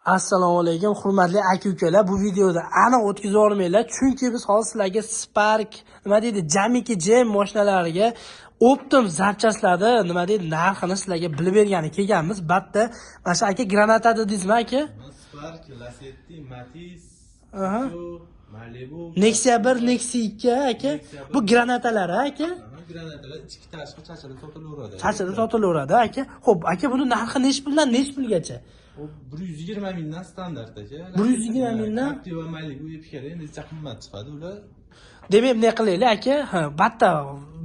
Assalomu alaykum, hurmatli aka ukalar. Bu videoda aniq o'tkazib yubormanglar, chunki biz hozir sizlarga Spark, nima deydi, Jamiki Jem mashinalariga оптом запчасть larni, nima deydi, narxini sizlarga bilib bergani kelganmiz. Batta mana shu aka Granata dedingizmi, aka? Spark, Lacetti, Matiz, Malibu. Nexia 1, Nexia 2, aka. Bu Granatalar, aka. Aha, Granatalar ichki tashqi chachilib sotilaveradi. Chachilib sotilaveradi, aka. Xo'p, aka, buni narxi nechi puldan nechi pulgacha? U 120 mingdan standart, aka. 120 mingdan? Captiva, Malibu, Epica endi qimmat chiqadi ular. Demak, bunday qilaylik, aka. Ha, batta,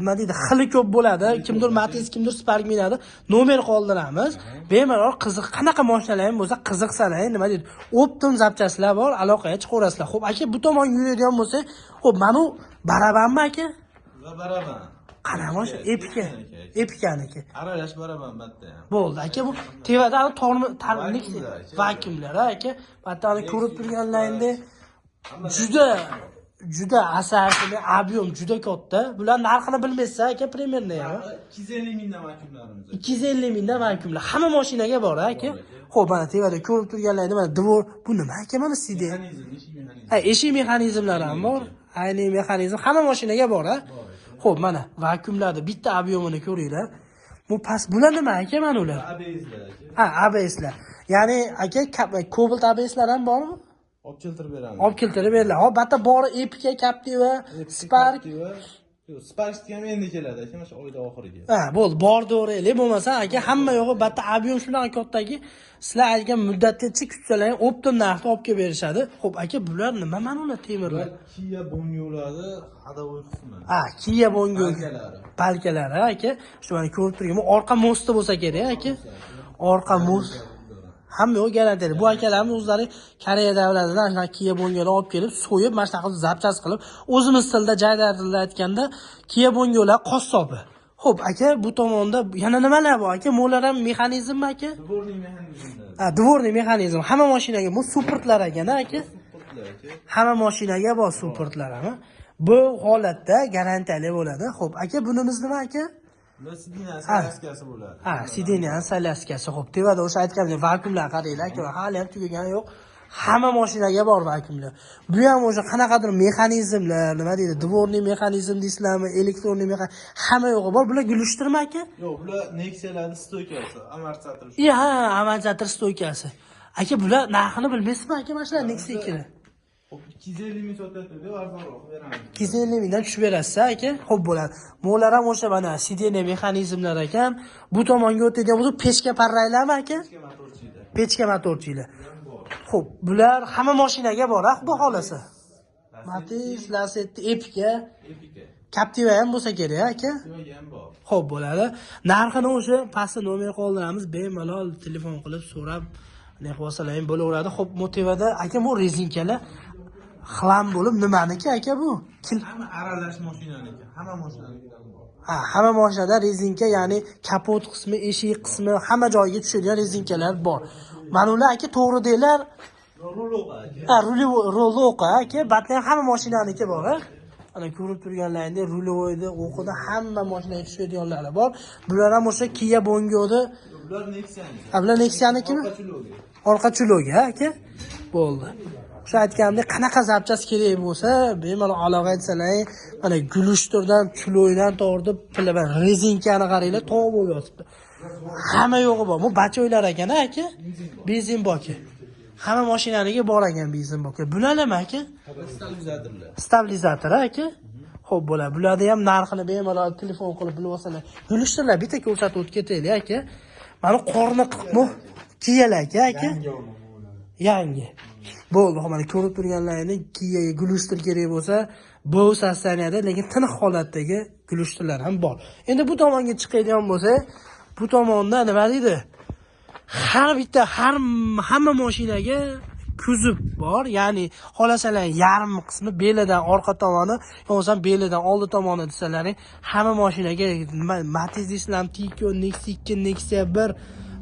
nima deydi, xili ko'p bo'ladi. Kimdir Matiz, kimdir Spark minadi. Nomer qoldiramiz. Bemalol qiziq, qanaqa mashinalar ham bo'lsa, qiziqsalar, nima deydi, оптом запчасть lar bor, aloqaga chiqaverasizlar. Xo'p, aka, bu tomonga yuradigan bo'lsak, xo'p, mana bu barabanmi, aka? Va baraban. Qanaqa mashina? Epica. Epicaniki. Aralash baraban batta ham. Bo'ldi, aka, bu tevada tormi Vakuumlar, aka. Vakuumlar, aka. Batta ko'rib turganlaringda juda juda asarli, объем juda katta. Bular narxini bilmaysiz, aka, примерно ham. 250 mingdan vakuumlarimiz. 250 mingdan vakuumlar. Hamma mashinaga bor, aka. Xo'p, mana tevada ko'rib turganlaringda mana двор, bu nima, aka, mana CD? Mexanizm, eshik mexanizmi. Ha, eshik mexanizmlari ham bor. Ayni mexanizm hamma mashinaga bor, ha? Xo'p, mana vakuumlarni bitta объем ini ko'ringlar. Bu past, bular nima, aka, mana ular? ABSlar, aka. Ha, ABSlar. Ya'ni aka, Cobalt ABSlar ham bormi? Olib keltirib beramiz. Olib keltirib beriladi. Hop, bitta bori Epica, Captiva, Spark. Captiva. Yo'q, Spark ham endi keladi, aka, mana shu oyda oxiriga. Ha, bo'ldi, bor to'g'ri, bo'lmasa, aka, hamma yo'g'i bitta объем shunaqa kattaki, sizlar aytgan muddatgacha kutsalar ham оптом narxda olib kelib berishadi. Xo'p, aka, bular nima, mana ular temirlar? Bular Kia Bongo'larni ходовой qismi. Ha, Kia Bongo. Balkalari. Balkalari, aka. Shu mana ko'rib turgan, bu orqa мост i bo'lsa kerak, aka. Orqa мост. Hamma yo'q garantiyali. Bu akalarimiz o'zlari Koreya davlatidan shunaqa Kia Bongolar olib kelib, so'yib, mana shunaqa qilib запчасть qilib, o'zimiz tilda, jaydar tilda aytganda, Kia Bongolar qassobi. Xo'p, aka, bu tomonda yana nimalar bor, aka? Mo'lar ham mexanizmmi, aka? Дворный mexanizmlar. Ha, дворный mexanizm. Hamma mashinaga bu suportlar ekan, aka. Suportlar, aka. Hamma mashinaga bor suportlar ham. Bu holatda garantiyali bo'ladi. Xo'p, aka, bunimiz nima, aka? Bular сиденье коляска si bo'ladi. Ha, сиденье коляска si. Xo'p, tevada o'sha aytganimdek vakuumlar qaranglar, aka, hali ham tugagani yo'q. Hamma mashinaga bor vakuumlar. Bu ham o'sha qanaqadir mexanizmlar, nima deydi, дворный mexanizm deysizlarmi, электронный mexanizm, hamma yo'g'i bor. Bular глушитель mi, aka? Yo'q, bular Nexia'larning стойка si, amortizator. Iya, ha, amortizator стойка si. Aka, bular narxini bilmaysizmi, aka, mana shular Nexia 2ni? Xo'p, 250 ming sotyapti, arzonroq beramiz. 250 mingdan tushib berasiz, aka. Xo'p, bo'ladi. Mo'lar ham o'sha mana сиденье mexanizmlar ekan. Bu tomonga o'tadigan bo'lsa, pechka parraylarmi, aka? Pechka motorchilar. Pechka motorchilar. Ham bor. Xo'p, bular hamma mashinaga bor, a, xudo xolasa. Matiz, Lacetti, Epica, Epica. Captiva ham bo'lsa kerak, aka. Captivaga ham bor. Xo'p, bo'ladi. Narxini o'sha pastda nomer qoldiramiz, bemalol telefon qilib so'rab, ne qilib olsalar ham bo'laveradi. Xo'p, Motivada aka bu rezinkalar хлам bo'lib nimaniki, aka, bu? Hamma aralash mashinaniki, hamma mashinanikidan bor. Ha, hamma mashinada rezinka, ya'ni kapot qismi, eshik qismi, hamma joyiga tushadigan rezinkalar bor. Mana ular, aka, to'g'ri deylar. Рулёк, aka. Ha, рулёк, aka, batlar ham hamma mashinaniki bor, ha? Mana ko'rib turganlaringdek рулевой da, o'qida hamma mashinaga tushadiganlari bor. Bular ham o'sha Kia Bongo'da. Bular Nexia'niki. Ha, bular Nexia'nikimi? Orqa чулок i. Orqa чулок i, ha, aka? Bo'ldi. O'sha aytganimdek, qanaqa запчасть kerak bo'lsa, bemalol aloqa etsalar, mana глушитель dan, чулок dan tortib, mana rezinkani qaranglar, tog' bo'lib yotibdi. Hamma yo'g'i bor. Bu бачок lar ekan, aka? Benzin boki. Hamma mashinaniki bor ekan benzin boki. Bular nima, aka? Stabilizatorlar. Stabilizator, aka. Xo'p, bo'ladi. Bularni ham narxini bemalol telefon qilib bilib olsalar. Глушитель lar bitta ko'rsatib o'tib ketaylik, aka. Mana qorni bu Kiyalar, aka, aka. Yangi. Bo'ldi, mana ko'rib turganlaringdek Kiyaga глушитель kerak bo'lsa, bu состояние da, lekin tiniq holatdagi глушитель lar ham bor. Endi bu tomonga chiqadigan bo'lsa, bu tomonda nima deydi? Har bitta har hamma mashinaga kuzov bor, ya'ni xohlasalar yarim qismi belidan orqa tomoni, bo'lmasam belidan oldi tomoni desalaring, hamma mashinaga nima Matiz deysizlarmi, Tico, Nexia 2, Nexia 1,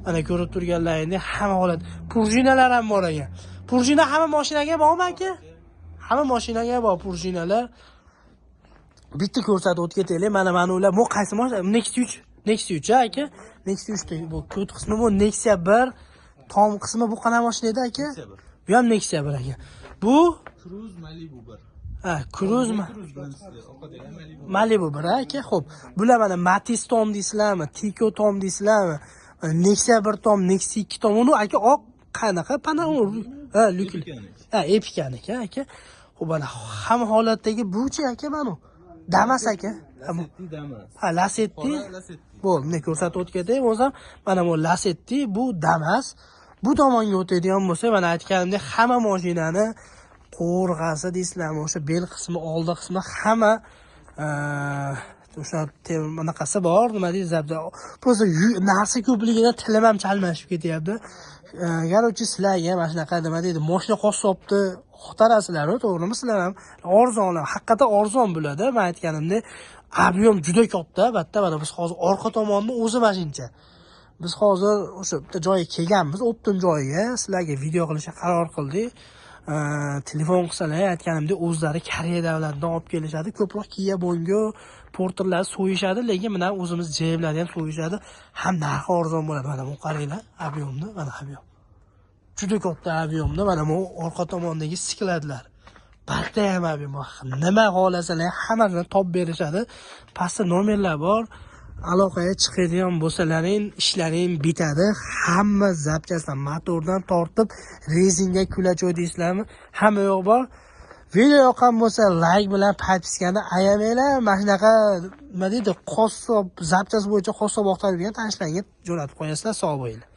mana ko'rib turganlaringdek hamma holat. Пружина lar ham bor ekan. Пружина hamma mashinaga bormi, aka? Hamma mashinaga bor пружина lar. Bitta ko'rsatib o'tib ketaylik. Mana ular. Bu qaysi mashina? Nexia 3. Nexia 3, aka. Nexia 3 da bu ko't qismi, bu Nexia 1. Tom qismi bu qanaqa mashina edi aka? Bu ham Nexia bir aka. Bu Cruze Malibu 1. Ha, Cruze mi? Cruze birinchisi, orqadagi Malibu. Malibu bir aka. Xo'p, bular mana Matiz tom deysizlarmi, Tico tom deysizlarmi? Mana Nexia 1 tom, Nexia 2 tom. Uni aka oq qanaqa pana u? Ha, lukli. Epikaniki. Ha, Epikaniki aka. Xo'p, mana hamma holatdagi buchi aka mana u. Damas aka. Ha, Lacetti Damas. Ha, Lacetti. Qora Lacetti. Bo'ldi, bunday ko'rsatib o'tib bo'lsam, mana bu Lacetti, bu Damas. Bu tomonga o'tadigan bo'lsa, mana aytganimdek, hamma mashinani qo'rg'asi deysizlarmi, o'sha bel qismi, oldi qismi hamma o'sha anaqasi bor, nima deydi, zabda. Просто narsa ko'pligidan tilim ham chalmashib ketyapti. Короче, sizlarga mana shunaqa nima deydi, mashina qassobni xotarasizlar, to'g'rimi? Sizlar ham arzon, haqiqatan arzon bo'ladi. Men aytganimdek, объем juda katta, albatta. Mana biz hozir orqa tomonni o'zi mana shuncha. Biz hozir o'sha bitta joyga kelganmiz, оптом joyiga, sizlarga video qilishga qaror qildik. Telefon qilsalar, aytganimdek, o'zlari Koreya davlatidan olib kelishadi. Ko'proq Kia Bongo, Porterlar so'yishadi, lekin mana o'zimiz Jeeplarni ham so'yishadi. Ham narxi arzon bo'ladi. Mana bu qaranglar, объем ni, mana объем. Juda katta объем da mana bu orqa tomondagi склад lar. Barda ham объем. Nima xohlasalar hammasini topib berishadi. Pastda nomerlar bor. Aloqaga chiqadigan bo'lsalaring, ishlaring bitadi. Hamma zapchastdan, motordan tortib, rezinga kulachoy deysizlarmi? Hamma yo'q bor. Video yoqqan bo'lsa, like bilan подписка ni ayamanglar. Mana shunaqa nima deydi, qassob zapchast bo'yicha qassob oqtarib yurgan tanishlarga jo'natib qo'yasizlar. Sog' bo'linglar.